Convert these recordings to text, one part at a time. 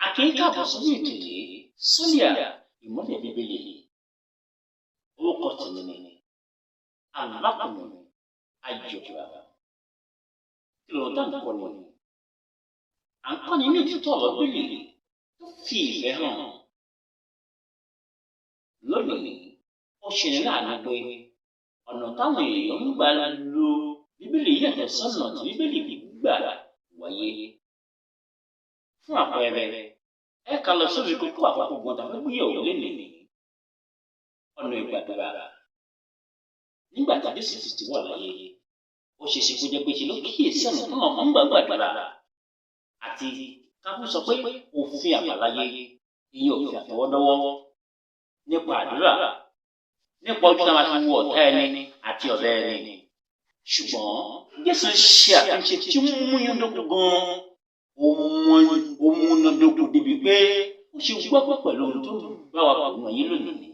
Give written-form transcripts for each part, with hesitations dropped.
A kí yín káàbọ̀ sórí ètò yìí, Sọ́líà Ìmọ́lẹ̀ Bíbélì. Orúkọ tèmi ni arákùnrin Ayọ̀bá. Kí ló dá nǹkan ni? À ń kọ́ni ní òtítọ́ ọ̀rọ̀ Bíbélì tó fi ìfẹ́ hàn. Lónìí, ó ṣe ní láàánú pé ọ̀nà táwọn èèyàn ń gbà lo Bíbélì yàtọ̀ sọ́nà tí Bíbélì gbà wáyé. Fún àpẹẹrẹ, ẹ ká lọ sórí kókó àkọ́kọ́ gan tàbí gbéyẹ̀wò lénìí. Ọ̀nà ìgbàdúrà. Nígbà tí Jésù Kristi wà láyé, ó ṣe é ṣe kó jẹ́ pé ṣe ló kíyèsí ọ̀nà táwọn kan ń gbà gbàdúrà àti kákú sọ pé òfin àbáláyé, ìyẹn òfin àtọwọ́dọ́wọ́ nípa àdúrà, nípa ojú táwọn fi wo ọ̀tá ẹni àti ọ̀rẹ́ ẹni. Ṣùgbọ́n Jésù ṣe àtúnṣe tí ó múyándókun gan-an. Ó múnádóko débi pé ó ṣe gbọ́pọ̀ pẹ̀lú ohun tó ń bá wa pò wọ̀nyí lónìí.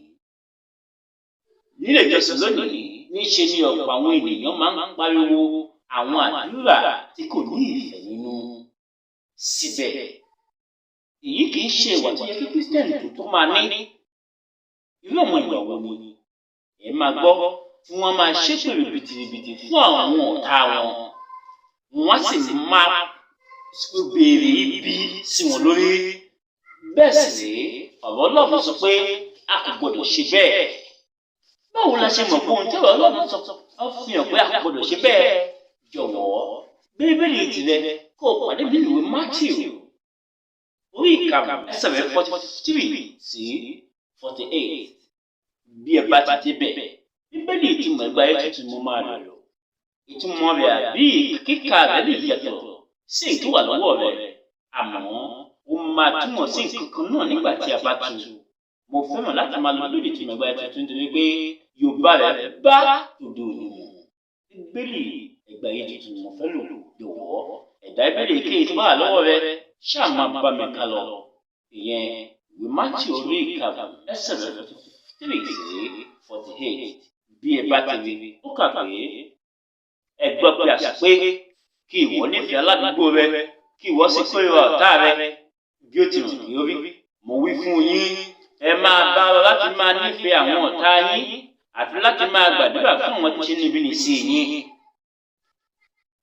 Nílé ìjọsìn lónìí, níṣe ni ọ̀pọ̀ àwọn ènìyàn máa ń pariwo àwọn àdúrà tí kò ní ìfẹ́ nínú. Síbẹ̀, èyí kì í ṣe ìwà tó yẹ kí Kírísítẹ́nì tòótọ́ máa ní. Irú àwọn ìwà wo ni? Ẹ máa gbọ́ tí wọ́n máa ṣépè rìbìtìrìbìtì fún àwọn ọ̀tá wọn. Wọ́n á sì máa béèrè ibi sí wọn lórí. Bẹ́ẹ̀ sì rèé, ọ̀rọ̀ Ọlọ́run sọ pé a kò gbọdọ̀ ṣe bẹ́ẹ̀. Báwo la ṣe mọ̀ pé ohun tí ọ̀rọ̀ Ọlọ́run sọ ó fi hàn pé a kò gbọdọ̀ ṣe bẹ́ẹ̀? Jọ̀wọ́, Bíbélì tìrẹ kó o pàdé mi nínú ìwé Matthew orí 5, ẹsẹ̀ rẹ̀ 43 sí 48. Bí ẹ bá ti débẹ̀, Bíbélì Ìtumọ̀ Ẹgbàáyé Tuntun mo máa lò. Ìtumọ̀ rẹ̀ àbí kíkà rẹ̀ lè yàtọ̀ sí èyí tó wà lọ́wọ́ rẹ̀, àmọ́ ó máa túmọ̀ sí nǹkan kan náà nígbà tí a bá tú. Mo fẹ́ràn láti máa lo Bíbélì Ìtumọ̀ Ẹgbàáyé Tuntun nítorí pé Yorùbá rẹ̀ bá tòde òní mu. Bíbélì Ẹgbàáyé Tuntun mo fẹ́ lò. Jọ̀wọ́, ẹ̀dá Bíbélì èyíkéyìí tó bá wà lọ́wọ́ rẹ, ṣáà máa bá mi ká lọ. Ìyẹn ìwé Matthew orí 5, ẹsẹ̀ rẹ̀ 43 sí 48. Bí ẹ bá ti rí, ó kà pé, ẹ gbọ́ pé a sọ pé kí ìwọ nífẹ̀ẹ́ aládùúgbò rẹ, kí ìwọ sì kórìíra ọ̀tá rẹ. Bí ó ti wù kí ó rí, mo wí fún yín, ẹ máa bá lọ láti máa nífẹ̀ẹ́ àwọn ọ̀tá yín àti láti máa gbàdúrà fún àwọn tí ń ṣe inúnibíni sí yín.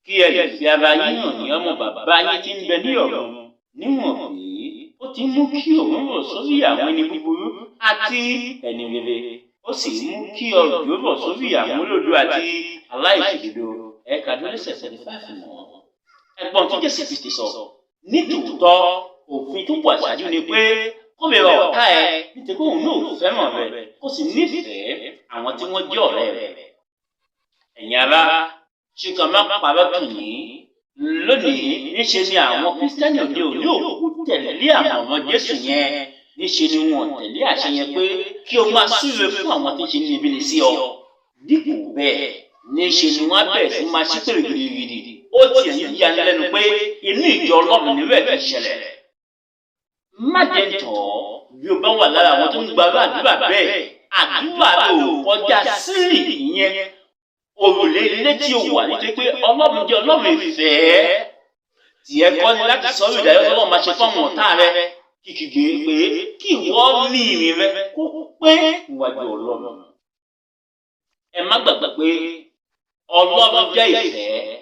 Kí ẹ lè fi ara yín hàn ní ọmọ bàbá yín tí ń bẹ ní ọ̀run, níwọ̀n bí ó ti mú kí òòrùn rọ̀ sórí àwọn ẹni búburú àti ẹni rere, ó sì mú kí òjò rọ̀ sórí àwọn olódodo àti aláìṣòdodo. Ẹ̀ka dúró 75 mọ́. Ẹ̀gbọ́n tí Jésù Kristi sọ. Ní tòótọ́, òfin tó wà ṣáájú ni pé kórìíra ọ̀tá ẹ nítorí pé òun náà fẹ́ràn rẹ, kó sì nífẹ̀ẹ́ àwọn tí wọ́n jẹ́ ọ̀rẹ́ rẹ̀. Ẹ̀yin ará, ṣé ká má parọ́ tàn yín? Lónìí, níṣe ni àwọn Kírísítẹ́nì òde òní òkú tẹ̀lé àmọ̀ràn Jésù yẹn. Níṣe ni wọn tẹ̀lé àṣẹ yẹn pé kí o máa súre fún àwọn tí ń ṣe inúnibíni sí ọ. Dípò bẹ́ẹ̀, níṣe ni wọ́n á bẹ̀rẹ̀ sí máa ṣépè gidigidi. Ó tiẹ̀ ń yani lẹ́nu pé inú ìjọ Ọlọ́run nírú ẹ̀ ti ṣẹlẹ̀. Má jẹ́ ń tọ̀ ọ́, bí o bá wà lára àwọn tó ń gba àdúrà bẹ́ẹ̀, àdúrà rẹ ò kọjá sílì, ìyẹn òrùlé ilé tí o wà, nítorí pé Ọlọ́run jẹ́ Ọlọ́run ìfẹ́. Tìẹ kọ́ ni láti sọ ìdájọ́ tó Ọlọ́run máa ṣe fún àwọn ọ̀tá rẹ, kìkìgbé pé kí ìwọ ní ìrìn rẹ kó pé níwájú Ọlọ́run. Ẹ má gbàgbé pé Ọlọ́run jẹ́ ìfẹ́.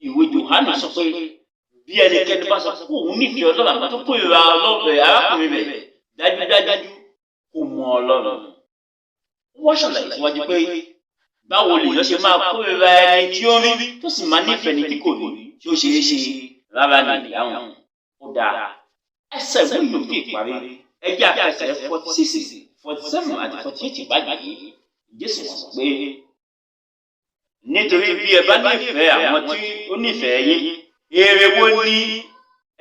Ìwé Jòhánù sọ pé bí ẹnikẹ́ni bá sọ pé òun nífẹ̀ẹ́ Ọlọ́run àmọ́ tó kórìíra arákùnrin rẹ̀, dájúdájú kò mọ Ọlọ́run. Wọ́n ṣàlàyé síwájú pé báwo lèèyàn ṣe máa kórìíra ẹni tí ó rí tó sì máa nífẹ̀ẹ́ ní tí kò rí? Tí ó ṣeé ṣe rárá ní ìdáhùn. Ó dáa. Ẹsẹ̀ ìwé yóò tí ì parí. Ẹ jẹ́ àkẹsẹ̀ 46, 47 àti 48 báyìí. Jésù sọ pé, nítorí bí ẹ bá nífẹ̀ẹ́ àwọn tí ó nífẹ̀ẹ́ yín, èrè wo ni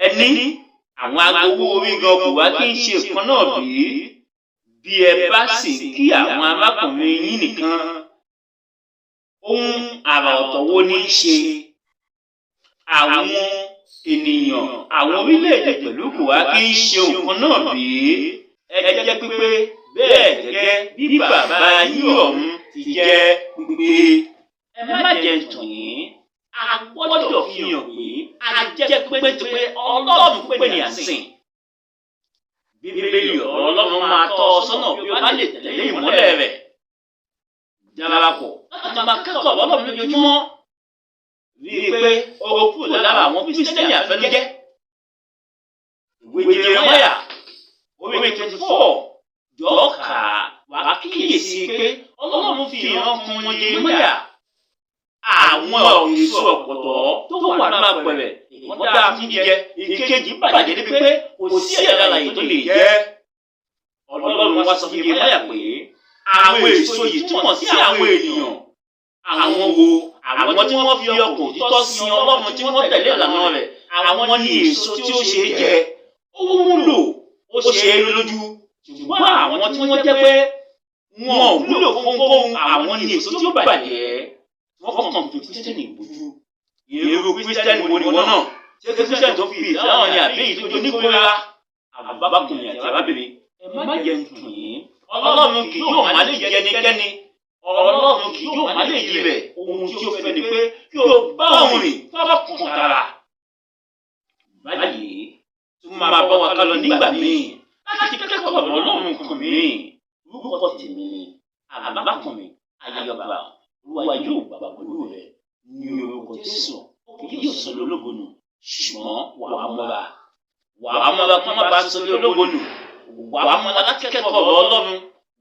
ẹ ní? Àwọn agbowó orí gan kò wá kí ń ṣe nǹkan náà bí? Bí ẹ bá sì kí àwọn arákùnrin yín nìkan, ohun àrà ọ̀tọ̀ wo ní í ṣe? Àwọn ènìyàn àwọn orílẹ̀-èdè pẹ̀lú kò wá kí ń ṣe nǹkan náà bí? Ẹ jẹ́ pípé bẹ́ẹ̀ gẹ́gẹ́ bí bàbá yín ọ̀run ti jẹ́ pípé. Ẹ má jẹ́ ń tàn yín, a gbọ́dọ̀ fi hàn pé a jẹ́ pípé tó pé Ọlọ́run pípé ni à ń sìn. Bíbélì, ọ̀rọ̀ Ọlọ́run, máa tọ́ ọ sọ́nà bí o bá lè tẹ̀lé ìmọ́lẹ̀ rẹ̀. Darapọ̀ láti máa kẹ́kọ̀ọ́ Ọlọ́run lójoojúmọ́. Rí i pé o kúrò lára àwọn Kírísítẹ́nì àfẹnujẹ́. Ìwé Jeremáyà orí 24, jọ̀ọ́ kà á, wàá kíyèsí pé Ọlọ́run fi ìran kan Jeremáyà. Àwọn èso ọ̀pọ̀tọ́ tó wà nínú apẹ̀rẹ̀, ìkan dáa fún jíjẹ, ìkejì bàjẹ́ débi pé kò sí ẹ̀dá alààyè tó lè jẹ. Ọlọ́run wá sọ fún Jeremáyà pé àwọn èso yìí túmọ̀ sí àwọn ènìyàn. Àwọn wo? Àwọn tí wọ́n fi ọkàn òtítọ́ sin Ọlọ́run, tí wọ́n tẹ̀lé ìlànà rẹ̀. Àwọn ní èso tí ó ṣe é jẹ, ó wúlò, ó ṣe é rí lójú. Ṣùgbọ́n àwọn tí wọ́n jẹ́ pé wọn ò wúlò fún ohunkóhun, àwọn ní èso tí ó bàjẹ́, wọ́n kàn fi Kírísítẹ́nì bójú. Irú Kírísítẹ́nì wo ni wọ́n náà? Ṣé Kírísítẹ́nì tó fi ìfẹ́ hàn ni, àbí èyí tó jó níkórira? Àbákùnrin àti arábìnrin, ẹ má jẹ́ ń tàn yín. Ọlọ́run kì yóò má lè jẹ ẹnikẹ́ni, Ọlọ́run kì yóò má lè yí rẹ̀. Ohun tí ó fẹ́ ni pé kí o bá òun rìn tọkàn tara. Báyìí, tún máa bá wa ká lọ nígbà míì láti kẹ́kọ̀ọ́ ọ̀rọ̀ Ọlọ́run kan míì. Orúkọ tèmi ni Alákùnrin Ayọ̀bá. Olúwa yóò gbà pẹ̀lú rẹ ní orúkọ Jésù. Kì yóò sọ lólógo nù, ṣùgbọ́n wàá mọ́ra, wàá mọ́ra kó má bàa sọ lólógo nù. Wàá mọ́ra láti kẹ́kọ̀ọ́ ọ̀rọ̀ Ọlọ́run.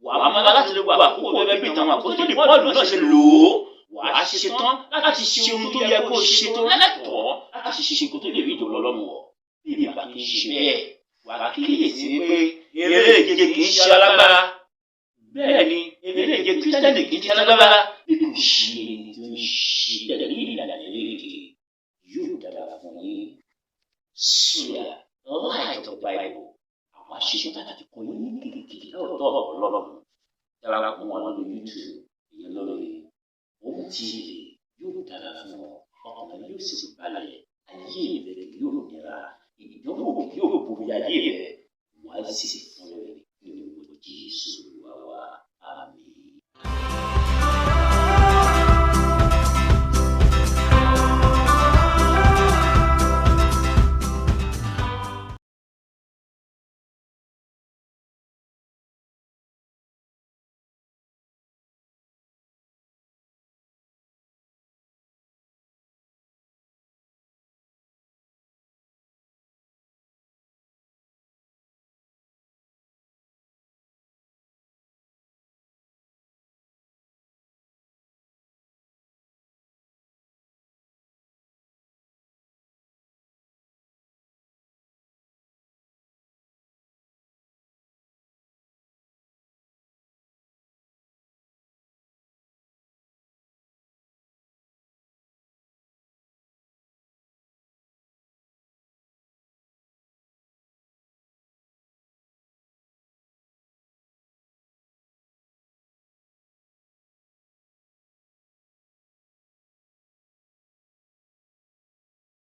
Wàá mọ́ra láti lè wà àkókò rẹ bí ìtàn àpọ́sítélì Pọ́ọ̀lù náà ṣe lò ó. Wàá ṣetán láti ṣe ohun tó yẹ kó ṣe, tó lẹ́tọ̀ọ́ láti ṣe, kó tó lè rí ìjọba Ọlọ́run wọ̀. Bí ìbá kì í ṣe bẹ́ẹ̀, wàá kíyèsí pé eré ìje kì í ṣe alágbára. Bẹ́ẹ̀ ni, eré ìje Kírísítẹ́nì kì í ṣe alágbára, bí kò ṣe ẹni tó ń ṣe tẹ̀lé ìlànà eré ìje. Yóò dára fún yín. Suya, Light of Bible, àwọn àṣetán láti kọ́ yín ní kékeré lọ́dọ̀ Ọlọ́run. Darapọ̀ wọn lórí YouTube, ìyẹn lórí Home TV. Yóò dára fún ọ, ọkàn rẹ yóò sì balẹ̀, ayé rẹ yóò nira, ìdánwò yóò borí ayé rẹ, wàá sì.